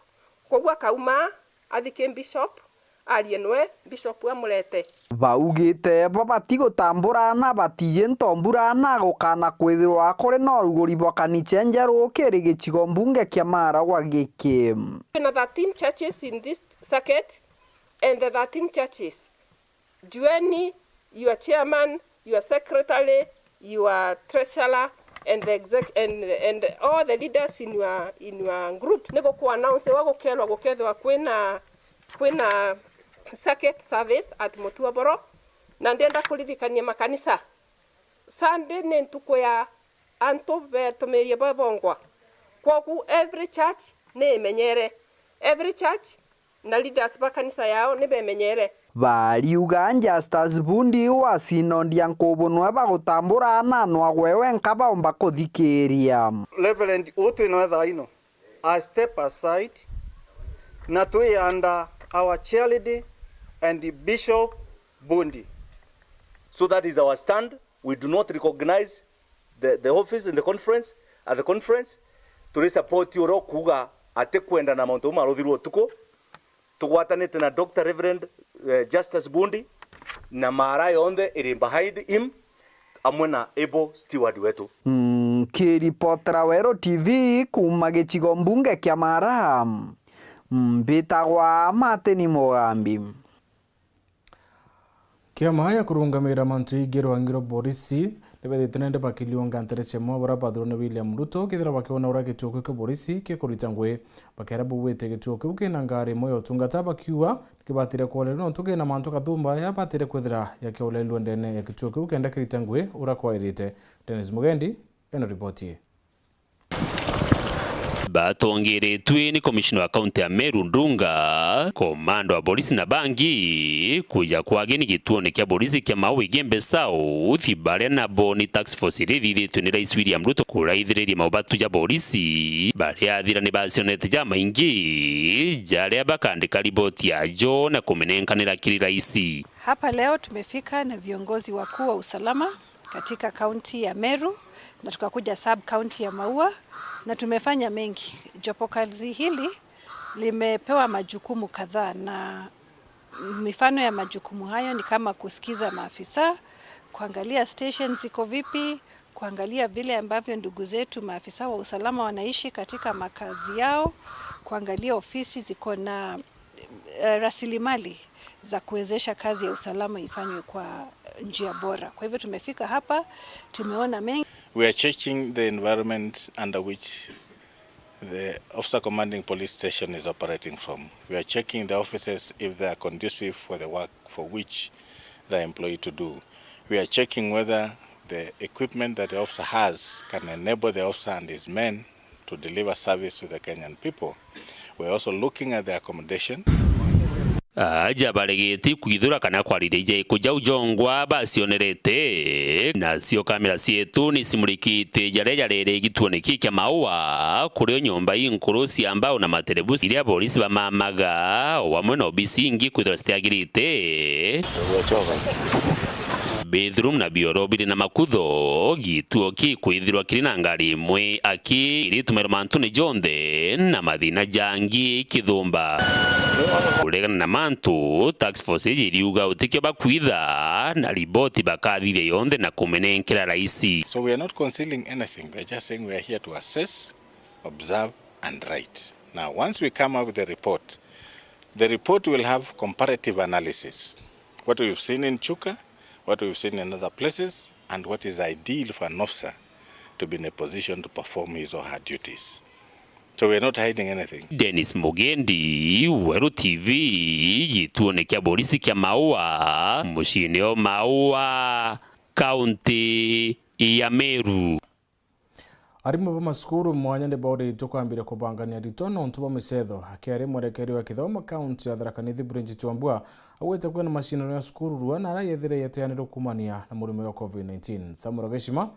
Kwoguo akauma athi ki bishop, arie nwe bishop amurete. Baugite bo batigutambura na batiji ntombura na gukana kwithirwa kuri na uruguri bwa kanicha njeru kiri gicigo mbunge kia Maragwa giki. Twina thirteen churches in this circuit, and the thirteen churches Jueni, your chairman, your secretary, your treasurer, and the exec-, and, and all the leaders in your, in your groups. Ni guku announce wa gukerwa gukethwa kwina, kwina circuit service at Mutuaboro. Na ndenda kuririkania makanisa, Sunday ni ntuku ya antu betumirie bebongwa. Kwogu every church ni imenyere. Every church na leaders ba kanisa yao ni bemenyere. Bariuga Justus Bundi wa Synod ya Nkubunwe bagutambura na nwa gwe wenka baumba kuthikiria. Reverend uu twinawe thaa ino, I step aside na twi under our chairlady and Bishop Bundi. So that is our stand. We do not recognize the, the office in the conference, at the conference. Turi support uria ukuuga atikwenda na mauntu mau maruthirwe utuku. Tugwatanite na Doctor Reverend, eh, Justus Bundi na Mara yonthe iri behind him, amwe na able steward wetu. Nkiripotera Weru T V kuuma gicigo mbunge kia Mara, mbitagwa Martin Mugambi. Kiama ya kurungamira mantu ingi rwangi rwa borisi nibethite nende bakiliunga ntere cia mwa baria bathurwa ni William Ruto, kethira bakiona uria gituo kiu kia borisi kikurita ngui. Bakera bugwite gituo kiu kina ngari imwe ya utungata, bakiuga nikibatire kuorerwa nontu kina mantu kathumba yabatire kwithira yakiorerwa ndene ya gituo kiu kenda kirita ngui uria kwairite. Dennis Mugendi ena riboti ii. Batongeretue ni komishina wa kaunti ya Meru Ndunga, komando wa borisi na bangi, kuja kwa ageni gituone kia borisi kia Maua Igembe South, baria nabo ni task force iria ithithitue ni Rais William Ruto kuraithiriria maubatu ja borisi, baria athira ni bacionete jamaingi, jaria bakandika riboti yajo na kuminenkanira kiri rais. Hapa leo tumefika na viongozi wakuu wa usalama katika kaunti ya Meru na tukakuja sub county ya Maua na tumefanya mengi. Jopo kazi hili limepewa majukumu kadhaa na mifano ya majukumu hayo ni kama kusikiza maafisa, kuangalia stations ziko vipi, kuangalia vile ambavyo ndugu zetu maafisa wa usalama wanaishi katika makazi yao, kuangalia ofisi ziko na eh, rasilimali za kuwezesha kazi ya usalama ifanywe kwa njia bora. Kwa hivyo tumefika hapa, tumeona mengi. We are checking the environment under which the officer commanding police station is operating from. We are checking the offices if they are conducive for the work for which they are employed to do. We are checking whether the equipment that the officer has can enable the officer and his men to deliver service to the Kenyan people. We're also looking at the accommodation. Aja baregete kwithura kana kwariria ija iku jau jongwa bacionerete, nacio kamera cietu ni cimurikite jaria jarere gituone kii kia Maua, kurio nyomba inkuru cia mbao na materebusi iria borisi bamamaga, o amwe na obisi ingi kwithirwa citiagirite. Bithroom na bioro biri na makutho, gituo kikwithirwa kiri na ngari imwe aki iritumirwa mantune jonthe na mathina jangi kithumba. Kuregana na mantu, task force iji iriuga utikio bakwitha na riboti bakathithia yonthe na kuminenkera raisi. So we are not concealing anything, we are just saying we are here to assess observe and write. Now, once we come up with the report, the report will have comparative analysis. What we've seen in Chuka, what we've seen in other places, and what is ideal for an officer to be in a position to perform his or her duties. So we are not hiding anything. Dennis Mugendi, Weru T V, gituone kia borisi kia Maua, muciine o Maua, kaunti ya Meru. Arimu ba macukuru mwanya ni bauritwe kwambiriria kubangania aritwa nontu bwa micetho. Akiaria mwerekeri wa kithomo kaunti ya Tharaka Nithi, Bridget Wambua augite kwina macindano ya cukuru rua na aria yethire yeteanirwe kuumania na murimo wa covid nineteen. Samuel Geshima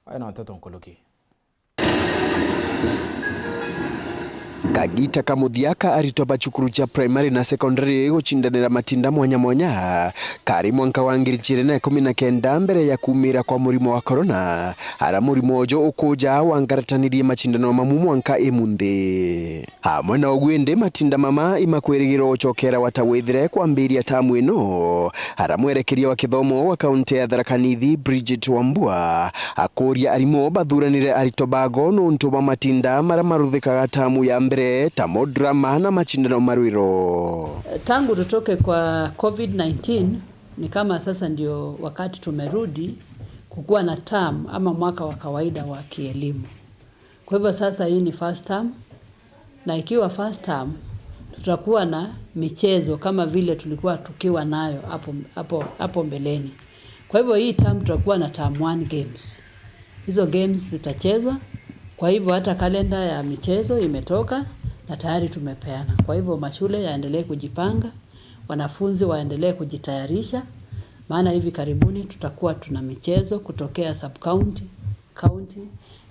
aina nteto nkuluki. Kagita ka muthia ka aritwa ba cukuru cia primary na secondary gucindanira matinda mwanya mwanya kari mwanka wa ngiri igiri na ikumi na kenda mbere ya kuumira kwa murimo wa corona, ara murimo uju ukuja wangaratanirie macindano mamu mwanka imunthi. Amwe na ugu indi, matinda mama imakwirigirwa ucokera wata withire kwambiria tamu ino, ara mwerekeria wa kithomo wa kaunti ya Tharaka Nithi, Bridget Wambua, akuria arimu bathuranire aritwa bago nuntu bwa matinda maria maruthikaga tamu ya mbere, tamo drama na macindano ma rwiro. Tangu tutoke kwa covid nineteen, ni kama sasa ndio wakati tumerudi kukuwa na term ama mwaka wa kawaida wa kielimu. Kwa hivyo sasa hii ni first term, na ikiwa first term, tutakuwa na michezo kama vile tulikuwa tukiwa nayo hapo, hapo, hapo mbeleni. Kwa hivyo hii term tutakuwa na term one games. Hizo games zitachezwa. Kwa hivyo hata kalenda ya michezo imetoka na tayari tumepeana. Kwa hivyo mashule yaendelee kujipanga, wanafunzi waendelee kujitayarisha, maana hivi karibuni tutakuwa tuna michezo kutokea sub county, county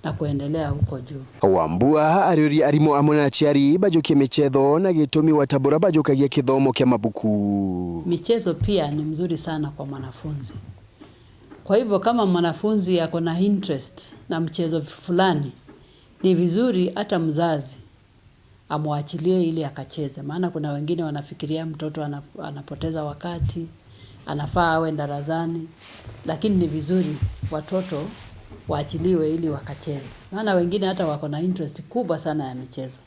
na kuendelea huko juu. Wambua ariuria arimu amwe na aciari bajukie michetho na gitumi wata bura bajukagia kithomo kia mabuku. Michezo pia ni mzuri sana kwa mwanafunzi. Kwa hivyo kama mwanafunzi ako na interest na mchezo fulani, ni vizuri hata mzazi amwachilie ili akacheze, maana kuna wengine wanafikiria mtoto ana-, anapoteza wakati, anafaa awe darasani, lakini ni vizuri watoto waachiliwe ili wakacheze, maana wengine hata wako na interest kubwa sana ya michezo.